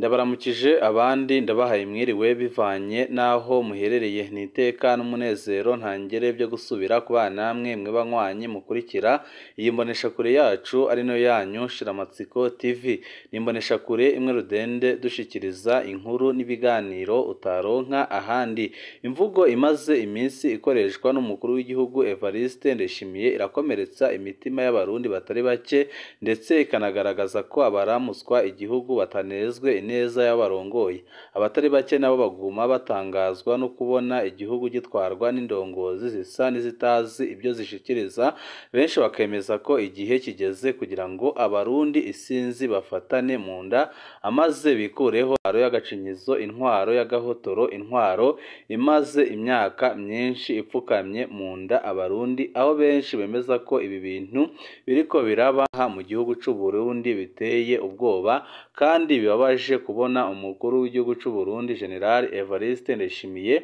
Ndabaramukije abandi ndabahaye mwiriwe bivanye n'aho muherereye, ni iteka n'umunezero ntangere byo gusubira kubana namwe mwe banywanyi mukurikira iyi mboneshakure yacu ari nayo yanyu Shiramatsiko TV. Ni imboneshakure imwe rudende dushikiriza inkuru n'ibiganiro utaronka ahandi. Imvugo imaze iminsi ikoreshwa n'umukuru w'igihugu Evariste Ndayishimiye irakomeretsa imitima y'abarundi batari bake, ndetse ikanagaragaza ko abaramuswa igihugu batanezwe ineza y'abarongoye. Abatari bake nabo baguma batangazwa no kubona igihugu gitwarwa n'indongozi zisa n'izitazi ibyo zishikiriza, benshi bakemeza ko igihe kigeze kugira ngo abarundi isinzi bafatane mu nda amaze bikureho intwaro y'agacinyizo, intwaro y'agahotoro, intwaro imaze imyaka myinshi ipfukamye mu nda abarundi, aho benshi bemeza ko ibi bintu biriko biraba mu gihugu c'u Burundi biteye ubwoba kandi bibabaje kubona umukuru w'igihugu c'u Burundi General Evariste Ndayishimiye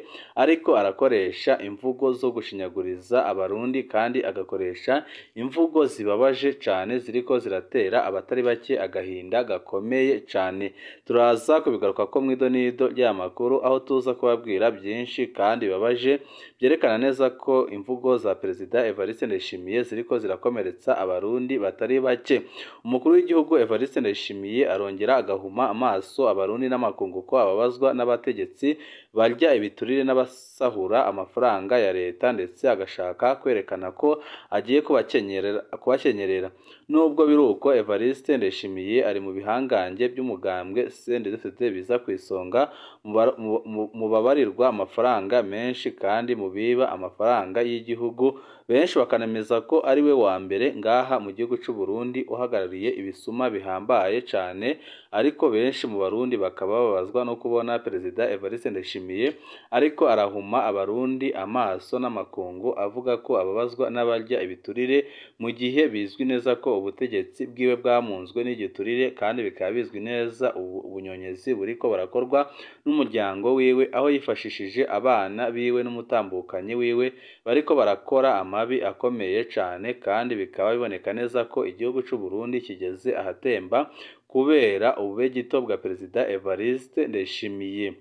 ariko arakoresha imvugo zo gushinyaguriza abarundi, kandi agakoresha imvugo zibabaje cane ziriko ziratera abatari bake agahinda gakomeye cane. Turaza kubigaruka ko mw'idonido ry'amakuru, aho tuza kubabwira byinshi kandi bibabaje byerekana neza ko imvugo za Perezida Evariste Ndayishimiye ziriko zirakomeretsa abarundi batari bake. Umukuru w'igihugu Evariste Ndayishimiye arongera agahuma amaso abarundi n'amakungu ko ababazwa n'abategetsi barya ibiturire n'abasahura amafaranga ya leta, ndetse agashaka kwerekana ko agiye kubakenyerera. Nubwo biruko, Evariste Ndayishimiye ari mu bihangange by'umugambwe CNDD-FDD biza ku isonga mu babarirwa amafaranga menshi kandi mu biba amafaranga y'igihugu, benshi bakanemeza ko ari we wa mbere ngaha mu gihugu c'u Burundi uhagarariye ibisuma bihambaye cane. Ariko benshi mu barundi bakaba bababazwa no kubona Perezida Evariste Ndayishimiye ariko arahuma abarundi amaso n'amakungu avuga ko ababazwa n'abarya ibiturire, mu gihe bizwi neza ko ubutegetsi bwiwe bwamunzwe n'igiturire, kandi bikaba bizwi neza ubunyonyezi buriko burakorwa n'umuryango wiwe, aho yifashishije abana biwe n'umutambukanyi wiwe bariko barakora amabi akomeye cane, kandi bikaba biboneka neza ko igihugu c'u Burundi kigeze ahatemba kubera ububegito bwa Perezida Evariste Ndayishimiye.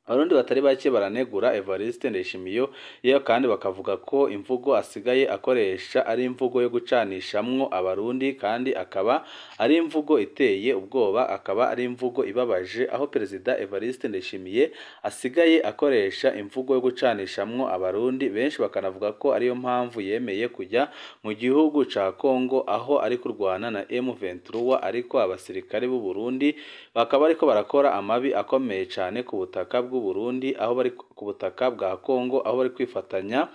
Abarundi batari bake baranegura Evariste Ndayishimiye yewe, kandi bakavuga ko imvugo asigaye akoresha ari imvugo yo gucanishamwo abarundi, kandi akaba ari imvugo iteye ubwoba, akaba ari imvugo ibabaje, aho Perezida Evariste Ndayishimiye asigaye akoresha imvugo yo gucanishamwo abarundi. Benshi bakanavuga ko ariyo mpamvu yemeye kujya mu gihugu ca Kongo aho ari kurwana na M23, ariko abasirikare b'u Burundi bakaba ariko barakora amabi akomeye cane ku butaka bw'u Burundi, aho bari ku butaka bwa Kongo, aho bari kwifatanya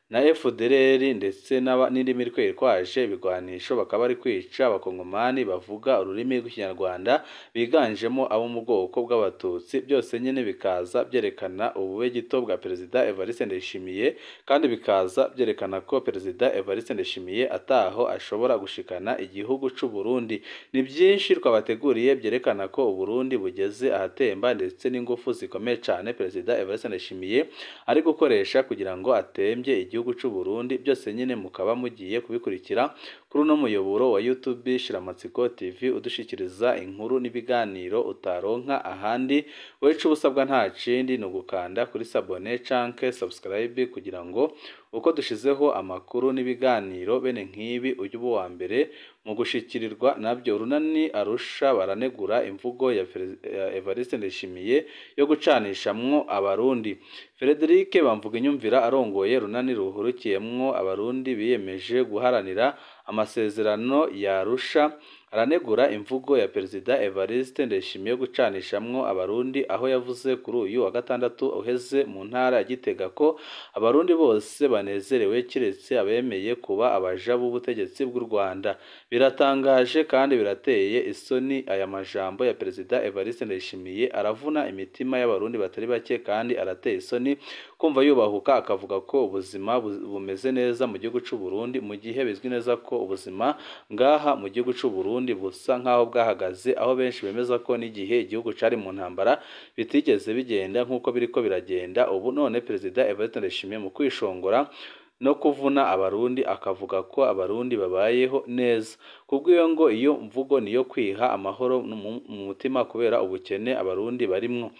na FDLR ndetse n'indi mitwe yitwaje ibigwanisho, bakaba bari kwica abakongomani bavuga ururimi rw'ikinyarwanda biganjemo abo mu bwoko bw'abatutsi. Byose nyine bikaza byerekana ububegito bwa Perezida Evariste Ndayishimiye, kandi bikaza byerekana ko Perezida Evariste Ndayishimiye ataho ashobora gushikana igihugu c'u Burundi. Ni byinshi twabateguriye byerekana ko Uburundi bugeze ahatemba, ndetse n'ingufu zikomeye cane Perezida Evariste Ndayishimiye ari gukoresha kugira ngo atembye igihugu c'u Burundi. Byose nyine mukaba mugiye kubikurikira kuri uno muyoboro wa YouTube Shiramatsiko TV, udushikiriza inkuru n'ibiganiro utaronka ahandi. Wecu ubusabwa nta kindi ni ugukanda kuri sabone canke subscribe kugira ngo uko dushizeho amakuru n'ibiganiro bene nk'ibi ujye uba uwa mbere mu gushikirirwa nabyo. Urunani Arusha baranegura imvugo ya Evariste Ndayishimiye yo gucanishamwo abarundi. Frederic Bamvuginyumvira arongoye runani ruhurukiyemwo abarundi biyemeje guharanira amasezerano ya Arusha aranegura imvugo ya Perezida Evariste Ndayishimiye yo gucanishamwo abarundi, aho yavuze kuri uyu wa gatandatu uheze mu ntara ya Gitega ko abarundi bose banezerewe kiretse abemeye kuba abaja b'ubutegetsi bw'u Rwanda. Biratangaje kandi birateye isoni aya majambo ya Perezida Evariste Ndayishimiye aravuna imitima y'abarundi batari bake, kandi arateye isoni kumva yubahuka akavuga ko ubuzima bumeze neza mu gihugu c'u Burundi, mu gihe bizwi neza ko ubuzima ngaha mu gihugu c'u Burundi busa nkaho bwahagaze, aho benshi bemeza ko n'igihe igihugu cari mu ntambara bitigeze bigenda nk'uko biriko biragenda ubu. None Perezida Evariste Ndayishimiye mu kwishongora no kuvuna Abarundi, akavuga ko Abarundi babayeho neza. Kubw'iyo ngo iyo mvugo niyo kwiha amahoro mu mutima kubera ubukene Abarundi barimwo.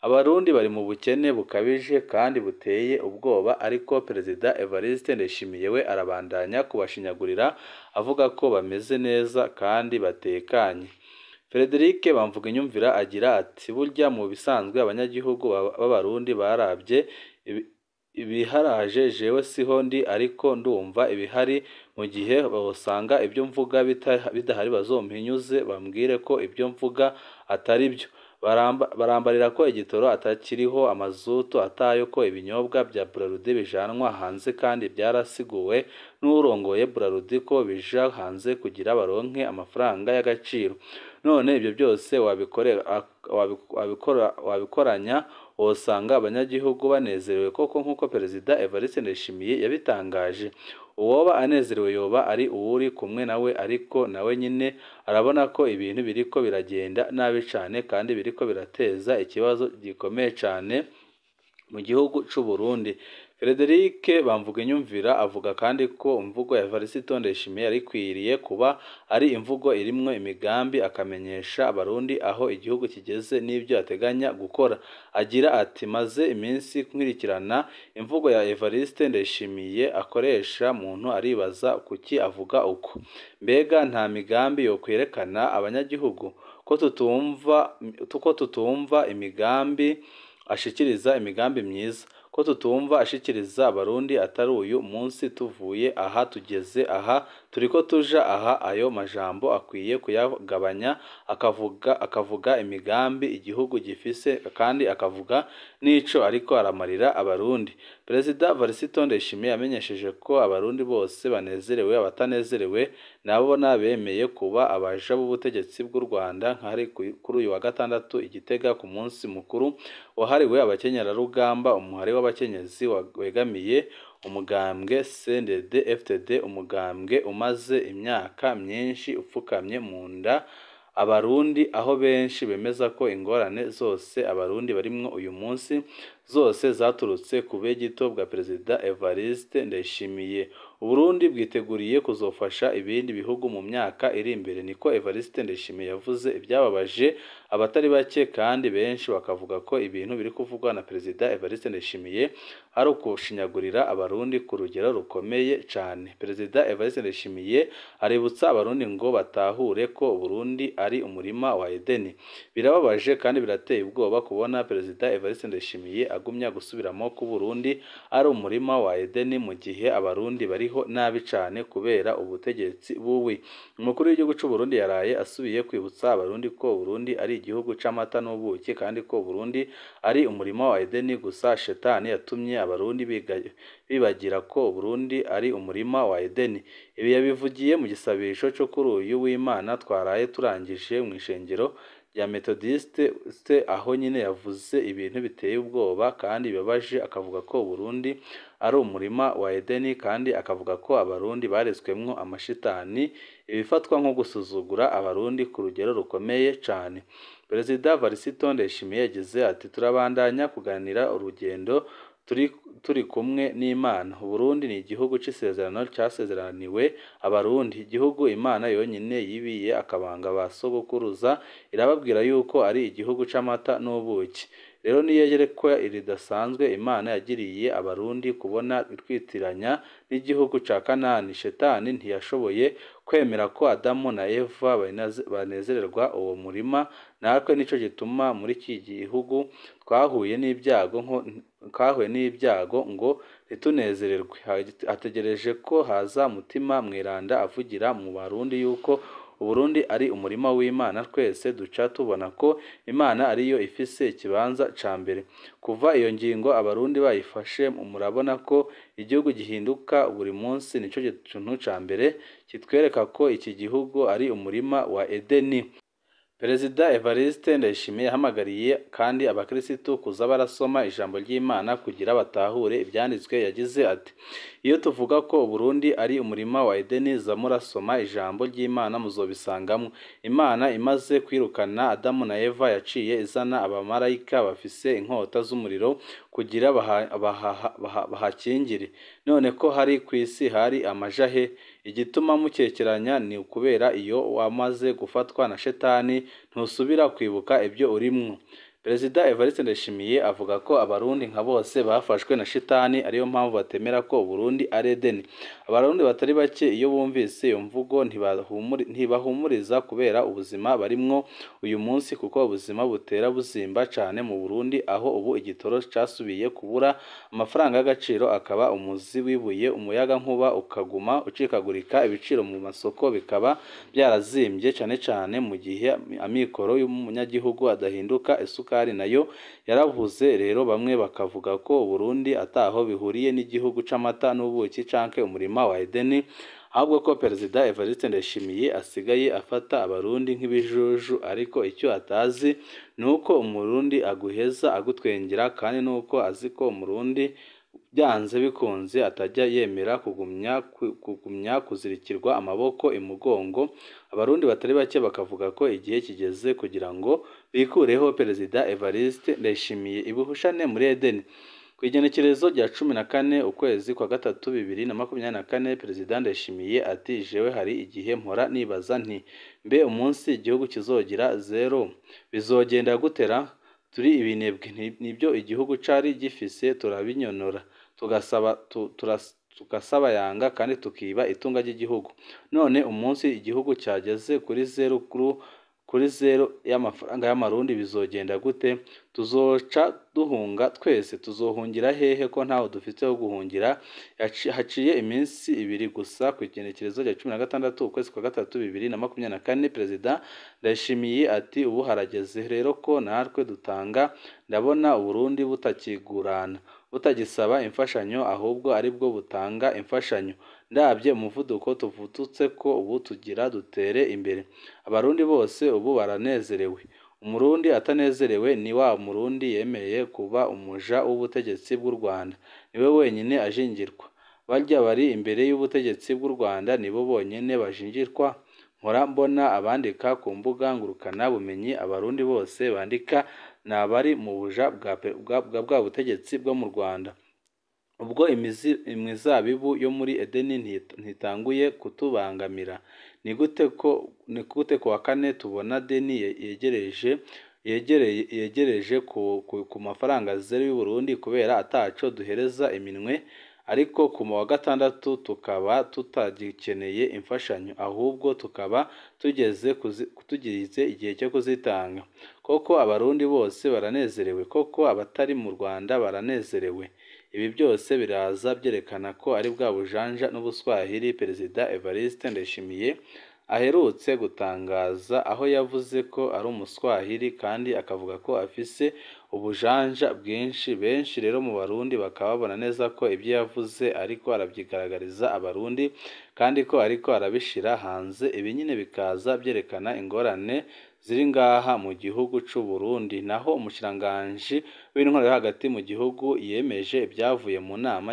Abarundi bari mu bukene bukabije kandi buteye ubwoba, ariko Perezida Evariste Ndayishimiye we arabandanya kubashinyagurira avuga ko bameze neza kandi batekanye. Frederic Bamvuginyumvira agira ati burya mu bisanzwe abanyagihugu b'Abarundi barabye ibiharaje, jewe siho ndi ariko ndumva ibihari, mu gihe bosanga ibyo mvuga bidahari bazompinyuze bambwire ko ibyo mvuga atari byo. Barambarira ko igitoro atakiriho, amazutu atayo, ko ibinyobwa bya Brarudi bijanwa hanze kandi byarasiguwe n'urongoye Brarudi ko bija hanze kugira baronke amafaranga y'agaciro. None ibyo byose wabikoranya wosanga abanyagihugu banezerewe koko nk'uko Perezida Evariste Ndayishimiye yabitangaje. Uwoba anezerewe yoba ari uwuri kumwe nawe, ariko nawe nyine arabona ko ibintu biriko biragenda nabi cane kandi biriko birateza ikibazo gikomeye cane mu gihugu c'u Burundi. Frederic Bamvuginyumvira avuga kandi ko imvugo ya Evariste Ndayishimiye yari ikwiriye kuba ari imvugo irimwo imigambi, akamenyesha Abarundi aho igihugu kigeze n'ibyo ateganya gukora. Agira ati maze iminsi nkurikirana imvugo ya Evariste Ndayishimiye akoresha, muntu aribaza kuki avuga uko. Mbega nta migambi yo kwerekana abanyagihugu ko tutumva imigambi ashikiriza, imigambi myiza ko tutumva ashikiriza Abarundi, atari uyu munsi tuvuye aha tugeze aha turiko tuja aha. Ayo majambo akwiye kuyagabanya, akavuga imigambi igihugu gifise kandi akavuga n'ico ariko aramarira Abarundi. Perezida Evariste Ndayishimiye yamenyesheje ko Abarundi bose banezerewe, abatanezerewe nabo nabemeye kuba abaja b'ubutegetsi bw'u Rwanda, nkari kuri uyu wa gatandatu i Gitega ku munsi mukuru wahariwe abakenyerarugamba, umuhari w'abakenyezi wegamiye umugambwe CNDD-FDD, umugambwe umaze imyaka myinshi upfukamye mu nda Abarundi, aho benshi bemeza ko ingorane zose Abarundi barimwo uyu munsi zose zaturutse ku bwegito bwa Perezida Evariste Ndayishimiye. Uburundi bwiteguriye kuzofasha ibindi bihugu mu myaka iri imbere, niko Evariste Ndayishimiye yavuze, ibyababaje abatari bake kandi benshi bakavuga ko ibintu biri kuvugwa na Perezida Evariste Ndayishimiye ari ukushinyagurira Abarundi ku rugero rukomeye cane. Perezida Evariste Ndayishimiye aributsa Abarundi ngo batahure ko Uburundi ari umurima wa Edeni. Birababaje kandi birateye ubwoba kubona Perezida Evariste Ndayishimiye agumya gusubiramo ko Burundi ari umurima wa Edeni mu gihe Abarundi bariho nabi cane kubera ubutegetsi bubi. Umukuru w'igihugu c'u Burundi yaraye asubiye kwibutsa Abarundi ko Burundi ari igihugu c'amata n'ubuki kandi ko Burundi ari umurima wa Edeni, gusa shetani yatumye Abarundi bibagira ko Burundi ari umurima wa Edeni. Ibi yabivugiye mu gisabisho cyo kuri uyu w'Imana twaraye turangije mu ishengero rya Methodiste, aho nyine yavuze ibintu biteye ubwoba kandi bibabaje, akavuga ko Burundi ari umurima wa Edeni kandi akavuga ko Abarundi baretswemwo amashitani, ibifatwa nko gusuzugura Abarundi ku rugero rukomeye cane. Perezida Evariste Ndayishimiye yagize ati turabandanya kuganira urugendo turi kumwe n'Imana. Uburundi ni igihugu c'isezerano casezeraniwe Abarundi, igihugu Imana yonyine yibiye akabanga ba sogokuruza, irababwira yuko ari igihugu c'amata n'ubuki. Rero niyerekwa ridasanzwe Imana yagiriye Abarundi kubona twitiranya n'igihugu ca Kanani. Shetani ntiyashoboye kwemera ko Adamu na Eva banezererwa uwo murima, natwe nico gituma muri iki gihugu twahuye n'ibyago ngo ntitunezererwe. Hategereje ko haza Mutima Mweranda avugira mu Barundi yuko Uburundi ari umurima w'Imana, twese duca tubona ko Imana ariyo ifise ikibanza ca mbere. Kuva iyo ngingo Abarundi bayifashe, murabona ko igihugu gihinduka buri munsi, nico kintu ca mbere kitwereka ko iki gihugu ari umurima wa Edeni. Perezida Evariste Ndayishimiye yahamagariye kandi abakirisitu kuza barasoma ijambo ry'Imana kugira batahure ibyanditswe. Yagize ati: "Iyo tuvuga ko Burundi ari umurima wa Edeni, za murasoma ijambo ry'Imana muzobisangamwo. Imana imaze kwirukana Adamu na Eva yaciye izana abamarayika bafise inkota z'umuriro kugira bahakingire. None ko hari kw'isi hari amajahe? Igituma mukekeranya ni ukubera iyo wamaze gufatwa na shetani ntusubira kwibuka ibyo urimwo." Perezida Evariste Ndayishimiye avuga ko abarundi nka bose bafashwe na shitani, ariyo mpamvu batemera ko Burundi ari Edeni. Abarundi batari bake iyo bumvise iyo mvugo ntibahumuriza kubera ubuzima barimwo uyu munsi, kuko ubuzima butera buzimba cane mu Burundi, aho ubu igitoro casubiye kubura amafaranga y'agaciro akaba umuzi w'ibuye, umuyagankuba ukaguma ucikagurika, ibiciro mu masoko bikaba byarazimbye cane cane mu gihe amikoro y'umunyagihugu adahinduka, isukari nayo yarabuze. Rero bamwe bakavuga ko Burundi ataho bihuriye n'igihugu c'amata n'ubuki canke umurima wa Edeni, ahubwo ko Perezida Evariste Ndayishimiye asigaye afata abarundi nk'ibijuju. Ariko icyo atazi ni uko umurundi aguheza agutwengera, kandi nuko azi ko umurundi byanze bikunze atajya yemera kugumya kuzirikirwa amaboko imugongo. Abarundi batari bake bakavuga ko igihe kigeze kugira ngo bikureho Perezida Evariste Ndayishimiye ibuhushane muri Edeni. Ku igenekerezo rya 14 ukwezi kwa gatatu 2024, Perezida Ndayishimiye ati: "Jewe hari igihe mpora nibaza nti mbe umunsi igihugu kizogira zero bizogenda gutera? Turi ibinebwe, nibyo igihugu cari gifise turabinyonora, tugasabayanga kandi tukiba itunga ry'igihugu. None umunsi igihugu cyageze kuri zero kuri zero y'amafaranga y'amarundi bizogenda gute? Tuzoca duhunga twese, tuzohungira hehe ko ntaho dufite ho guhungira?" Haciye iminsi ibiri gusa, ku igenekerezo rya 16 ukwezi kwa gatatu 2024, Perezida Ndayishimiye ati: "Ubu harageze rero ko natwe dutanga. Ndabona Uburundi butakigurana, butagisaba imfashanyo, ahubwo aribwo butanga imfashanyo. Ndabye umuvuduko tuvututse ko ubu tugira dutere imbere. Abarundi bose ubu baranezerewe. Umurundi atanezerewe ni wa murundi yemeye kuba umuja w'ubutegetsi bw'u Rwanda, niwe wenyine ajingirwa. Barya bari imbere y'ubutegetsi bw'u Rwanda nibo bonyene bajingirwa. Mpora mbona abandika ku mbuga ngurukana bumenyi, abarundi bose bandika ni abari mu buja bwa butegetsi bwo mu Rwanda. Ubwo imizabibu yo muri Edeni ntitanguye kutubangamira. Ni gute ku wa kane tubona deni yegereje ku mafaranga zero y'u Burundi kubera ataco duhereza iminwe, ariko ku wa gatandatu tukaba tutagikeneye imfashanyo, ahubwo tukaba tugeze igihe cyo kuzitanga. Koko abarundi bose baranezerewe, koko abatari mu Rwanda baranezerewe." Ibi byose biraza byerekana ko ari bwa bujanja n'ubuswahili Perezida Evariste Ndayishimiye aherutse gutangaza, aho yavuze ko ari umuswahili kandi akavuga ko afise ubujanja bwinshi. Benshi rero mu Barundi bakaba babona neza ko ibyo yavuze ariko arabyigaragariza abarundi, kandi ko ariko arabishira hanze. Ibi nyine bikaza byerekana ingorane ziri ngaha mu gihugu c'u Burundi. Naho umushikiranganji w'intwaro yo hagati mu gihugu yemeje ibyavuye mu nama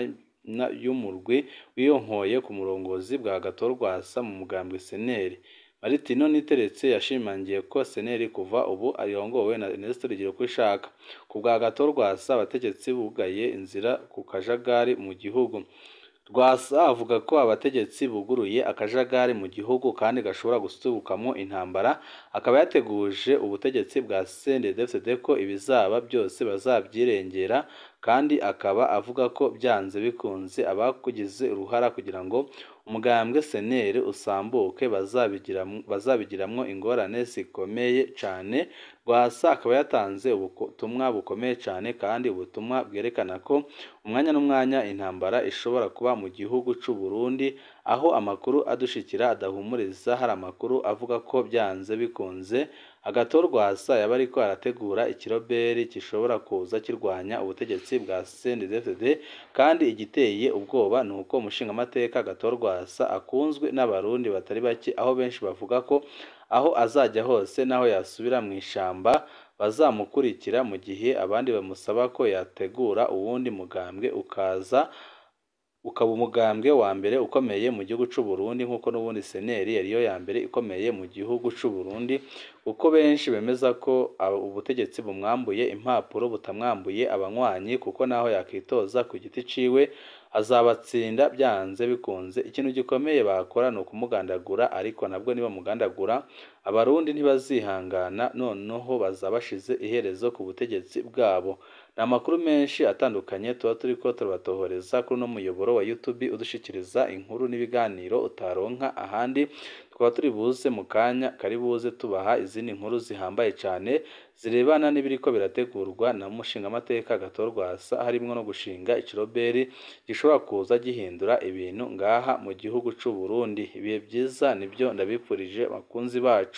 y'umurwi wiyonkoye ku murongozi bwa Agathon Rwasa mu mugambwe CNL. Martino Niteretse yashimangiye ko CNL kuva ubu arongowe na Ernest Rugirakwishaka. Ku bwa Agathon Rwasa, abategetsi bugaye inzira ku kajagari mu gihugu. Rwasa avuga ko abategetsi buguruye akajagari mu gihugu kandi gashobora gusubukamo intambara, akaba yateguje ubutegetsi bwa CNDD-FDD ko ibizaba byose bazabyirengera, kandi akaba avuga ko byanze bikunze abakugize uruhara kugira ngo umugambwe CNL usambuke bazabigiramwo ingorane zikomeye cane. Rwasa akaba yatanze ubutumwa bukomeye cane, kandi ubutumwa bwerekana ko umwanya n'umwanya intambara ishobora kuba mu gihugu c'u Burundi, aho amakuru adushikira adahumuriza. Hari amakuru avuga ko byanze bikunze Agathon Rwasa yaba ariko arategura ikiroberi gishobora kuza kirwanya ubutegetsi bwa CNDD-FDD, kandi igiteye ubwoba ni uko umushingamateka Agathon Rwasa akunzwe n'abarundi batari bake, aho benshi bavuga ko aho azajya hose n'aho yasubira mu ishamba bazamukurikira, mu gihe abandi bamusaba ko yategura uwundi mugambwe ukaza ukaba umugambwe wa mbere ukomeye mu gihugu c'u Burundi, nk'uko n'ubundi CNL yariyo ya mbere ikomeye mu gihugu c'u Burundi, kuko benshi bemeza ko ubutegetsi bumwambuye impapuro butamwambuye abanywanyi, kuko naho yakitoza ku giti ciwe azabatsinda byanze bikunze. Ikintu gikomeye bakora ni ukumugandagura, ariko nabwo nibamugandagura Abarundi ntibazihangana, noneho baza bashize iherezo ku butegetsi bwabo. Ni amakuru menshi atandukanye tuba turiko turabatohoreza kuri uno muyoboro wa YouTube udushikiriza inkuru n'ibiganiro utaronka ahandi. Tukaba turi buze mu kanya kari buze tubaha izindi nkuru zihambaye cane zirebana n'ibiriko birategurwa na mushingamateka Agathon Rwasa, harimwo no gushinga ikiroberi gishobora kuza gihindura ibintu ngaha mu gihugu c'u Burundi. Ibihe vyiza nivyo ndabipfurije bakunzi bacu.